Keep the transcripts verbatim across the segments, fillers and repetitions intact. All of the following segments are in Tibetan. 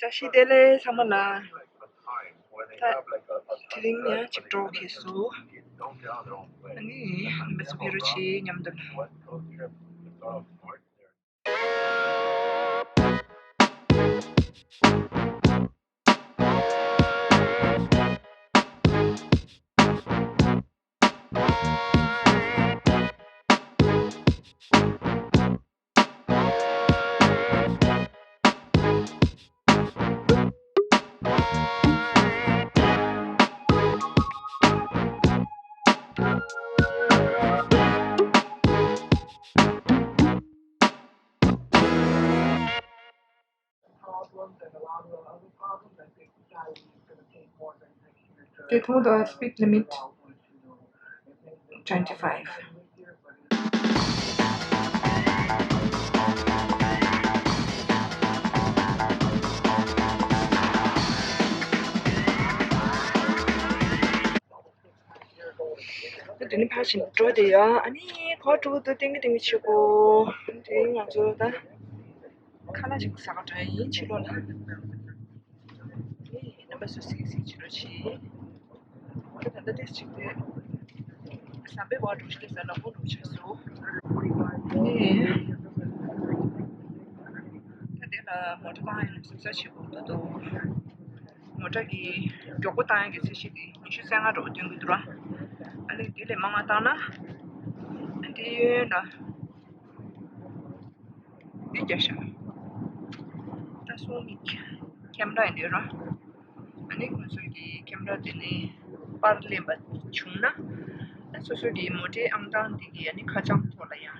བཀྲ་ཤིས་བདེ་ལེགས་ཚང་མ་ལ། ད་དེ་རིང་ཡང་གཅིག་གྲོགས་ཁེལ་སོང་། ཨ་ནི་མི་ཚོ་ཕེབས་རོགས་བྱེད་མཉམ་དུ། They told us speed limit twenty-five. དེ་ནི་ཕར་ཕྱིན་འགྲོ་དེ་ཡ། ཨ་ནི་གོ་དྲུག་ཏུ་ཏིང་གི་ཏིང་གི་ཆེ་གོ། དེ་ང་ཚོ་ད་ཁ་ལག་ཅིག་ཟ་ག་འགྲོ་ཡ་ཡིན། ཕྱི་ལོགས་ལ། ཨེ་རྣམ་པ་ཚོ་གཟིགས་གཟིགས་བྱེད་རོགས་བྱེད། ད་ད་ལྟ་ཏེས་ཅིག་དེ་ཟམ་པའི་བར་འགྲོ་ཞིག་ལ་ཟ་ལ་ཁོ་འགྲོ་ཆགས་སོ། ཨེ་ད་དེ་ལ་མོ་ཊ་བཏང་ཡ་ནི་སེམས་ས་བྱེད་དགོས་འདུག་མོ་ཊ་གི་མགྱོགས་པོ་བཏང་ཡ་གི་ཚད་གཞི་དེ་ཉི་ཤུ་རྩ་ལྔ་འགྲོ་སྟོན་གི་འདུག་ར། ཨ་ནི་དེ་ལས་མང་བ་བཏང་ན་ཨ་དེ་ཡོད་ན། འདི་རྒྱ་ཤ། ད་སོང་ནི་ཁེམ་ར་ཡིན་འདི་ར། ཨ་ནི་ཁོ་ཚོ་གི་ཁེམ་ར་དེ་ནི་པར་ལེན་པ་བྱུང་ན། ཨ་སོ་སོ་གི་མོ་ཊའི་ཨང་གྲངས་དེ་གི་ཨ་ནི་ཁ་བྱང་ཐོག་ལ་ཡང་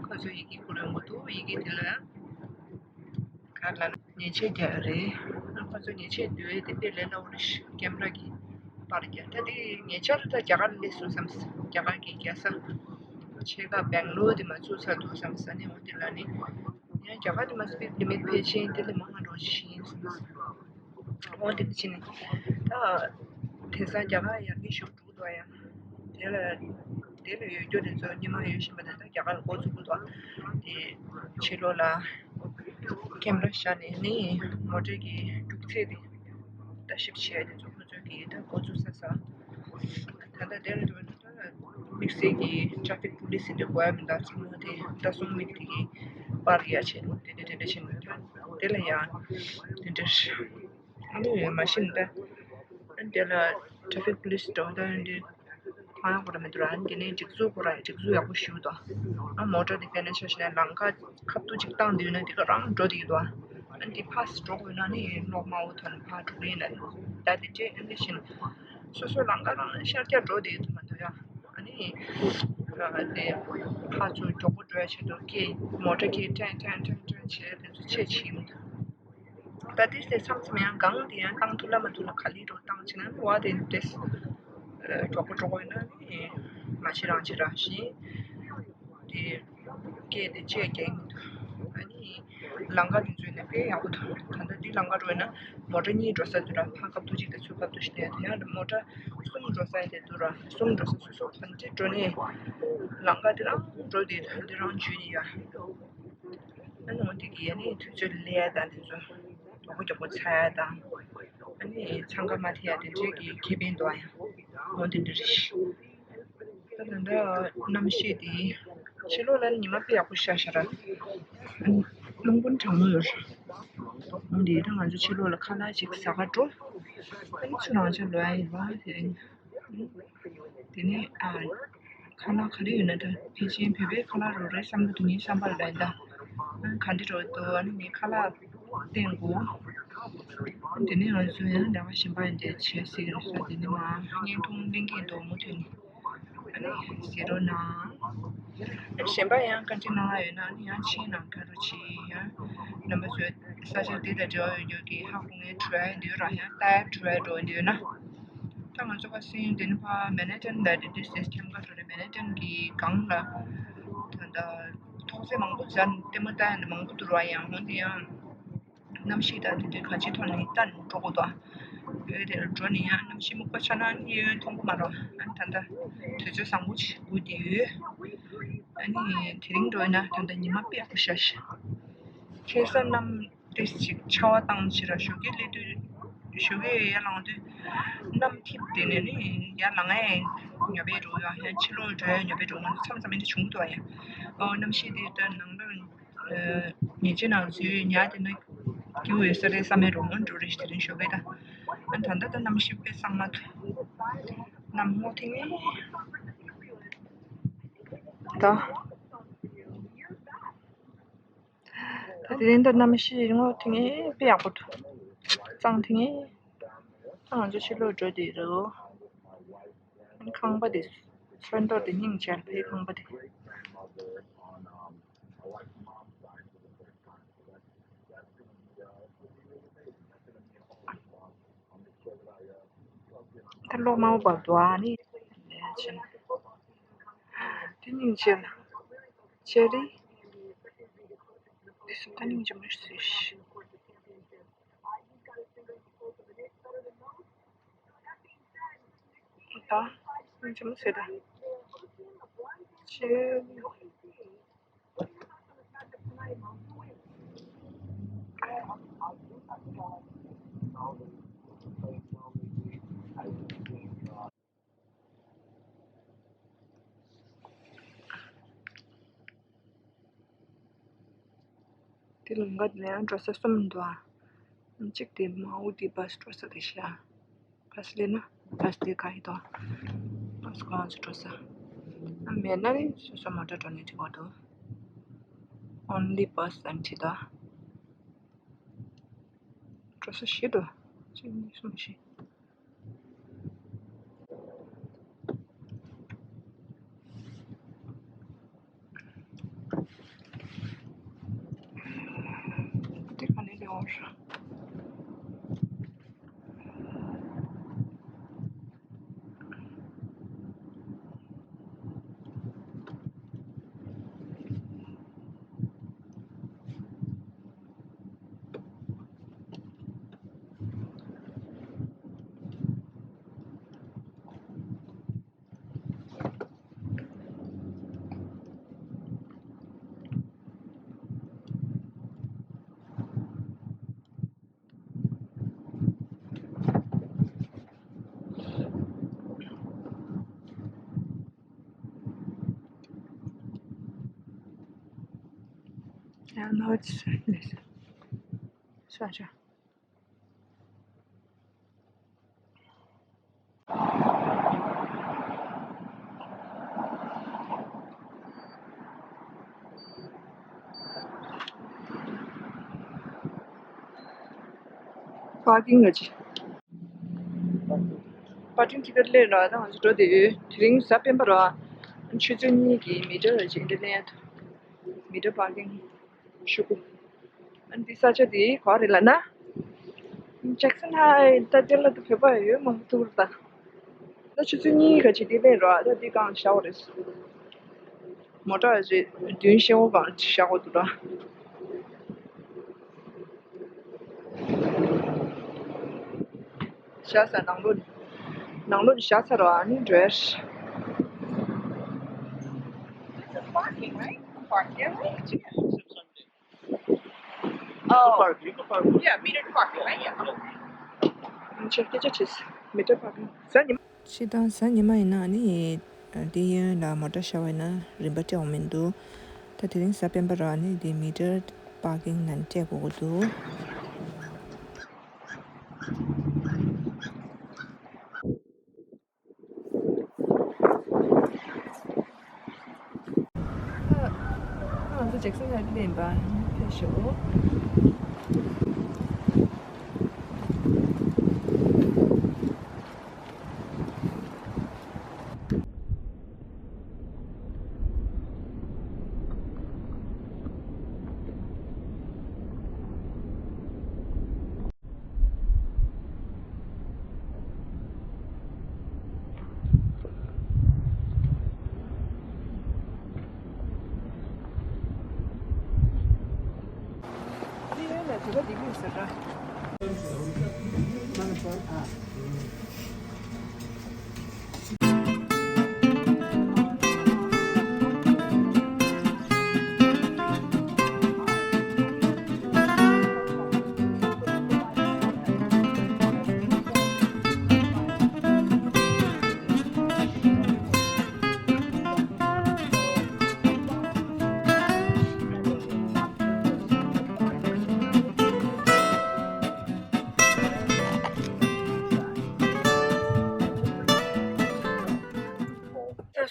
ཁོ་ཚོ་ཡི་གེ་ཁུར་ཡོང་གི་འདུག་ཡི་གེ་དེ་ལ་ག་ལ་ཉེས་ཆད་རྒྱག་རེད། ཨ་ཁོ་ཚོ་ཉེས་ཆད་འདུལ་བའི་དེ་དཔེ་ལས་སླ་བོ་རེད། ཁེམ་ར་གི་པར་རྒྱག་ད་དེ་ཉེ་ཆར་ད་རྒྱ་གར་སླེབས་སོང་བསམ། རྒྱ་གར་གྱི་རྒྱལ་ས་ཆེ་ཁག་སྦེང་ལོར་དེ་མ་ཚུགས་ཚར་འདུག་བསམ་ས་ནས། འོ་དེ་ལ་ནི་ཡང་རྒྱ་གར་དེ་མ་སྤིཌ་ལི་མིཊ་ཕལ་ཆེར་དེ་ལས་མང་བ་འགྲོ་བཞིན་སོང་། འོ་དེ་ཕྱིན་ནས་ད་དེང་སང་རྒྱ་གར་ཡར་རྒྱས་ཤུགས་འགྲོ་གི་འདུག་ཡང་དེ་ལ་དེ་ལ་ཡོད་རྒྱུ་དེ་ཚོ་སྔོན་མ་ཡོད་བཞིན་པ་དེ་ད་རྒྱ་གར་ལ་འགོ་བཙུགས་གི་འདུག་དེ་ཕྱི་ལོགས་ལ་ཁེམ་ར་བཞག་ནས་ནི་མོ་ཊ་གི་འདུག་ཚད་དེ་ལྟ་ཞིབ་བྱས་དེ་ཚོ་ཁོ་ཚོ་གིས་ད་འགོ་བཙུགས་ས་ས། ད་ལྟ་དེ་ལ་འགྲོ་ན་ད་དམིགས་བསལ་གྱི་ཊ་ཕིག་པུ་ལི་སི་འདི་དགོས་ཡ་མི་འདུག་ཚང་མ་དེ་ལྟ་སྲུང་མི་དེ་གིས་པར་ཡ་བྱས་དེ་འདྲ་དེ་འདྲ་བྱས་ནས་ད་དེ་ལ་ཡ་དེ་འདྲ་ཨ་ནི་མ་གཞི་ནས་ད་དེ་ལ་ཊ་ཕིག་པུ་ལི་སི་འགྲོ་ད་འདི་ཕངས་ཡ་ཁོ་ར་མི་འདུག་ཨ་ནི་དེ་ནས་སྒྲིག་འཛུགས་ཁོ་ར་སྒྲིག་འཛུགས་ཡག་པོ་ཞིག་འདུག་ཨ་མོ་ཊ་དེ་དཔེར་ན་ཆ་བཞག་ན་ལམ་ཁ་ཁ་ཐུག་ཅིག་བཏང་བསྡད་ཡོད་ན་དེ་ག་རང་འགྲོ་བསྡད་ཀྱི་འདུག་ཨ་ནི་ཕ་སི་འགྲོ་དགོས་ན་ནི་གློག་དམར་པོ་ཐོན་ཕར་འགྲོ་གི་ཡིན་ན་ད་དེ་འདྲས་ཨ་ནི་བཞིན་སོ་སོའི་ལམ་ཁ་རང་ཤར་རྒྱག་འགྲོ་བསྡད་ཀྱི་འདུག་མ་གཏོགས་ཡ། ཨ་ནི་དེ་ཕར་ཚུར་མགྱོགས་པོ་འགྲོ་ཡ་ཆེད་དུ་སྐད་མོ་ཊ་སྐད་ཀྲན་ཀྲན་ཀྲན་ཀྲན་བྱས་དེ་ཚོ་ཆེ་བྱེད་ཀྱི་མི་འདུག་ད་དེ་དེ་མཚམས་མཚམས་ཡང་སྒང་དེ་ཡང་བཏང་ཐུབ་ལ་མ་ཐུབ་ལ་ག་ལེར་འགྲོ་བཏང་བྱས་ན་བ་དེ་འདྲས་མགྱོགས་པོ་འགྲོ་དགོས་ན་ནི་མ་བྱེད་རང་བྱེད་རང་བཞིན་དེ། སྐད་དེ་བཅད་རྒྱག་གི་འདུག་ཨ་ནི་ལམ་ཁ་དེ་ཚོའི་ནང་དཔེ་ཡག་པོ་འདུག་ད་ལྟ་འདི་ལམ་ཁ་འགྲོ་ཡིན་ན་མོ་ཊ་གཉིས་འགྲོ་ས་འདུག་ར། ཕར་ཁ་ཐུག་གཅིག་དང་ཚུར་ཁ་ཐུག་གཅིག་དང་། ཡང་མོ་ཊ་གསུམ་འགྲོ་ས་དེ་འདུག་ར། གསུམ་འགྲོ་ས་སོ་སོ་ག་འདྲ་འགྲོ་ནས་ལམ་ཁ་དེ་རང་འགྲོ་དེ་འདི་རང་འཇུས་ནས་ཡ། ཨ་ནི་འོ་དེ་གི་ཡ་ནི་དུས་ཚོད་སླེབས་ཡ་དང་དེ་ཚོ་མགྱོགས་པོ་མགྱོགས་པོ་ཚར་ཡ་དང་། ཨ་ནི་འཚང་ཁ་མ་ཐེབས་ཡ་དེ་འདྲས་ཀྱི་ཁེ་ཕན་འདུག་ཨ། ཡང་འོ་དེ་འདྲ་རེད། ད་ད་ལྟ་གནམ་གཤིས་དེ་ཕྱི་ལོགས་ལ་ཉི་མ་དཔེ་ཡག་པོ་ཤར་ཤར་ར། རླུང་བུ་གྲང་མོ་ཡོད་རེད། འོ་དེ་ད་ང་ཚོ་ཕྱི་ལོགས་ལ་ཁ་ལག་ཅིག་ཟ་ག་འགྲོ། ཨ་ནི་ཚུར་རང་ཅག་ལོག་ཡ་ཡིན་པ་དེ་རིང་། དེ་ནས་ཨ་ཁ་ལག་ག་རེ་ཡོད་ན་ད་ཕལ་ཆེར་བོད་པའི་ཁ་ལག་རོ་རེད་བསམ་གི་འདུག་ངའི་བསམ་པར་ལ་ཡིན་ད། ཨ་ག་འདྲ་རོ་འདུག་ཨ་ནི་ངའི་ཁ་ལག་བསྟན་དགོས། དེ་ནས་ང་ཚོ་ཡང་ལས་ཀ་གཞན་པ་ཡང་འདྲ་བྱེད་སྲིད་ཀྱི་རེད་ཤག་དེ་ནས་མ་བརྙན་ཐུང་ལེན་གྱི་འདུག་མུ་མཐུད་ནས་ཨ་ནི་གཟིགས་རོགས་གནང་། ཨ་གཞན་པ་ཡང་བཀའ་འདྲི་གནང་ཡ་ཡོད་ན་ཨ་ནི་ཡང་མཆན་གནང་ག་རོགས་གྱིས། ཡང་རྣམ་པ་ཚོས་ས་ཆ་འདི་དང་འབྲེལ་བ་ཡོད་རྒྱུ་གི་ཧ་གོ་མཁན་དྲི་བ་ཡང་འདི་ཡོད་ར། ཡང་ལྟ་ཡ་དྲི་བ་འགྲོ་འདི་ཡོད་ན། ད་ང་ཚོ་ཁ་སང་དེ་ནི་ཕ་མན་ཧ་ཊན་ལ་རེད། འདི་སེ་ཁྱམས་ཁ་ཐོག་རེད། མན་ཧ་ཊན་གྱི་སྒང་ལ་ད་ལྟ་ཐོག་བརྩེགས་མང་པོ་ཛན་ལྟད་མོ་ལྟ་ཡ་ནི་མང་པོ་འདུག་ར། ཡང་འོན་ཏེ་ཡང་གནམ་གཤིས་དང་དེ་འདྲའི་གང་ཅིའི་ཐོག་ནས་ལྟ་ནས་འགྲོ་དགོས་དོ། ཡོད་དེ་འགྲོ་ནས་ཡང་གནམ་གཤིས་སྨུག་པ་ཆགས་ན་གཡས་གཡོན་མཐོང་གི་མ་རེད། ཨ་ནི་ད་ལྟ་དུས་ཚོད་བཟང་པོ་ཞིག་དགོས་ཀྱི་ཡོད། ཨ་ནི་དེ་རིང་འགྲོ་ཡིན་ན་ད་ལྟ་ཉི་མ་དཔེ་ཡག་པོ་ཤར་ཤག་ཁ་སང་གནམ་ ཏེ་ཅིག་ཆར་པ་བཏང་ཕྱིར་ར་ཞོགས་ཀས་སླེབས་དུས་ཞོགས་ཀས་ཡར་ལངས་དུས་གནམ་འཐིབས་དེ་ནས་ནི་ཡར་ལངས་ཡས་ཉོབ་པའི་འགྲོ་ཡ་ཡང་ཕྱི་ལོགས་འགྲོ་ཡ་ཉོབ་པའི་འགྲོ་ང་ཚོ་མཚམས་མཚམས་མི་འདི་བྱུང་འདུག་ཡ། ཨོ་གནམ་གཤིས་དེ་ད་ནང་ལ་ཉལ་ཆས་ནང་ཚུད་ཉལ་དེ་ན་སྐྱིད་པོ་ཡོད་ས་རེད་བསམ་མེད་འགྲོ་ང་འགྲོ་རེད་དེ་རིང་ཞོགས་ཀས་ད། ཨ་ད་ལྟ་ད་གནམ་གཤིས་དཔེ་གཙང་མ་འདུག་གནམ་སྔོ་ཐིང་ངེ་ད། ད་དེ་རིང་ད་གནམ་གཤིས་སྔོ་ཐིང་ངེ་དཔེ་ཡག་པོ་འདུག་གཙང་ཐིང་ངེ། ད་ང་ཚོ་ཕྱི་ལོགས་འགྲོ་དེ་རེད། ཁང་པ་དེ་ཚོན་མདོག་དེ་སྙིང་རྗེ་ཕའི་ཁང་པ་དེ། ད་གློག་དམར་པོ་བབས་འདུག་ཨ་ནི། དེ་སྙིང་རྗེ་ལ། ཅེ་རི། དེ་སུ་ད་སྙིང་རྗེ་མི་སྲིད། ད་སྙིང་རྗེ་མི་སྲིད་ད། ཅེ་རི། དེ་ལམ་ཁ་དེ་ནས་ཡང་འགྲོ་ས་གསུམ་འདུག་ཨ། གཅིག་དེ་མའོ་དེ་བྷ་སི་འགྲོ་ས་དེ་ཤ། བྷ་སི་སླེབས་ན་བྷ་སི་དེ་ག་ཡི་དོ། བྷ་སི་ཁོ་རང་ཚོ་འགྲོ་ས། ཨ་མེད་ན་ནི་སོ་སོ་མོ་ཊ་འགྲོ་ནས་འགྲིག་གོ་འདུག Only bus and འདྲི་དོ། འགྲོ་ས་བཞི་འདུག་གཅིག་གཉིས་གསུམ་བཞི། འདི་ག་ནས་ལེན་འོང་ཤག་ཡང་ནོར་ཅི་ཟེར་ལེ་ཟེར། ཤ་ཤ། པར་ཀིང་ལ་ཅི། པར་ཀིང་ཅི་ལྟར་སླེབས་ར་ད་ང་ཚོ་འགྲོ་དེ་ཡོད། དེ་རིང་གཟའ་སྤེན་པ་ར། ཆུ་ཚོད་གཉིས་ཀྱི་མི་ཊར་ལ་ཅི་འདི་ལེན་ཡ་ཐུབ། མི་ཊར་པར་ཀིང་ཤུ་གུ། ཨ་འདི་ས་ཆ་འདི་ག་རེ་ལབ་ན། ཇེག་སན་ཧའེ་ད་དེ་ལ་ད་བོད་པ་ཡོད་མ་ཐུག་ར་ད། ད་ཆུ་ཚོད་གཉིས་ག་ཅིག་འདི་སླེབས་ར་ད་འདི་གང་བཞག་པ་རེད། མོ་ཊ་རེད་བདུན་ཤེལ་འོ་གང་བཞག་པ་འདུག་ར། བཞག་ས་ནང་ལོགས་ནང་ལོགས་བཞག་ཚར་ར་ཨ་ནི་འགྲོ་ཡ། Parking, right? Parking, right? Yeah. Oh. Parking, parking. Yeah, metered parking, right? Yeah. ཆེ་སྐད་ཆ་བྱེད་སི་མི་ཊར་པར་ཀིང་གཟའ་ཉི་མ། སྤྱིར་བཏང་གཟའ་ཉི་མ་ཡིན་ན་ནི་ཏེ་གཡོན་ལ་མོ་ཊ་བཞག་པ་ཡིན་ན་རིན་པ་སྤྲད་འོང་མི་འདུག་ད་དེ་རིང་གཟའ་སྤེན་པ་ར་ནི་དེ་མི་ཊར་པར་ཀིང་ནང་སྤྲད་དགོས་ཀྱི་འདུག་ང་ཚོ་ཇེག་སན་ཧའེ་ལ་ཡིན་པ་ཕེབས་ཤོག་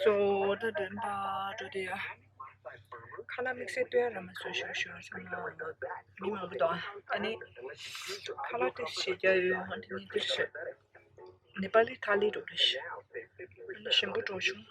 སོ་ད་འདྲེན་པ་འགྲོ་དེ་ཡ། ཁ་ལག་དམིགས་བསལ་སྟོན་ཡ་ར་མ་སོང་ཞུ་ཞུ་བ་སོང་ན་མི་མང་པོ་དང་ཨ་ནི་ཁ་ལག་ཏོག་ཙམ་རྒྱག་ཡོད། ང་དེ་ནི་འདིར་བྱས་ནེ་པ་ལི་ཐ་ལི་འགྲོ་རེད་ཤག་ཨ་ནི་ཞིམ་པོ་འགྲོ་བྱུང་།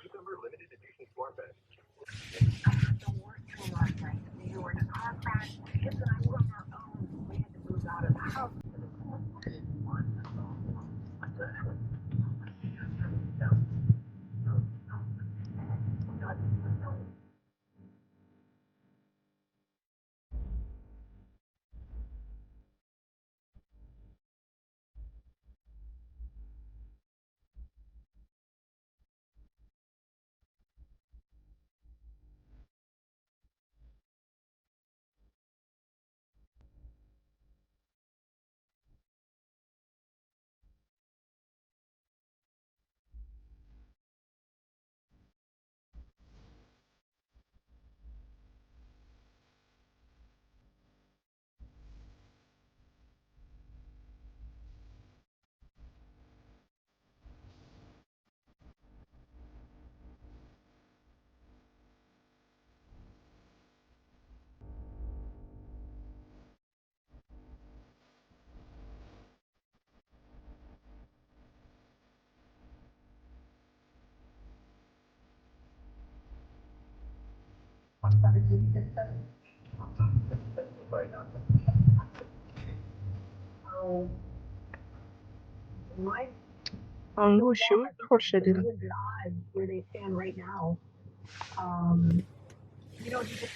ཨང་ལུག་ཞིམ་ཐོར་ཤ་དེ།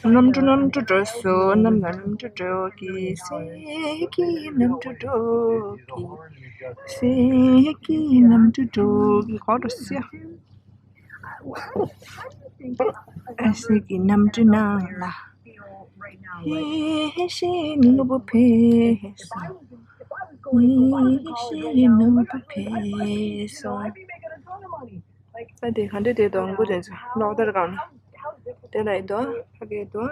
གནམ་གྲུ་གནམ་གྲུ་འགྲོ་སོང་། གནམ་ལ་གནམ་གྲུ་འགྲོ་གི་གསེར་གྱི་གནམ་གྲུ་འགྲོ་གི་གསེར་གྱི་གནམ་གྲུ་འགྲོ་གི་གོ་འགྲོ་སི། ཨ་སི་གི་གནམ་གྲུ་ནང་ལ་ཧེ་ཧེ་ཤེས་ནུ་བོ་ཕེ་སོ། ཧེ་ཤེས་ནུ་བོ་ཕེ་སོ། ཨ་དེ་ག་འདྲ་དེ་དང་མགོ་དེ་ཚོ་ལོག་ལྟར་གང་ན་དེ་ལ་ཡི་དོ་ཕ་གི་དོ།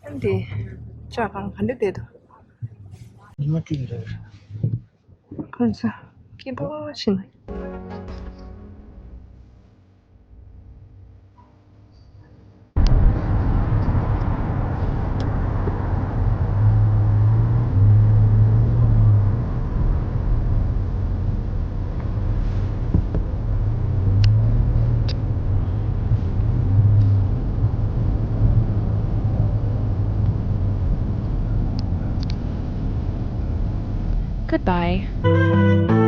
ཨ་དེ་ལྕགས་གང་ག་འདྲ་དེ་དོ། ཉི་མ་ཏིག་རེད། ཁོ་ཚོ་སྐྱིད་པོ་ཕྱིན། Goodbye.